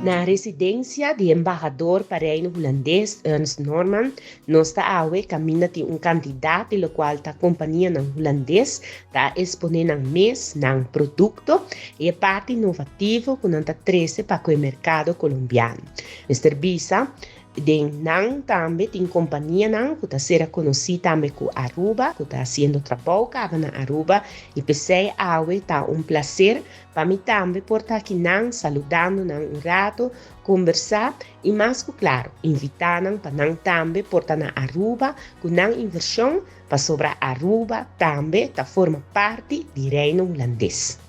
Na residencia di embahador pa Reino Hulandes, Ernst Norman, nos ta awe caminda tin un cantidad di locual ta companianan Hulandes ta expone nan mes nan producto y e parti innovativo cu nan ta trece pa cu e mercado Colombiano. Mester bisa Den nan tambe tin companianan cu ta sera conoci tambe cu Aruba, cu ta haciendo trabou caba na Aruba y p'esey awe ta un placer pa mi tambe por ta aki nan saludando nan un rato, combersa y mas cu claro invita nan pa nan tambe por ta na Aruba cu nan inversion pasobra Aruba tambe ta forma parti di Reino Hulandes.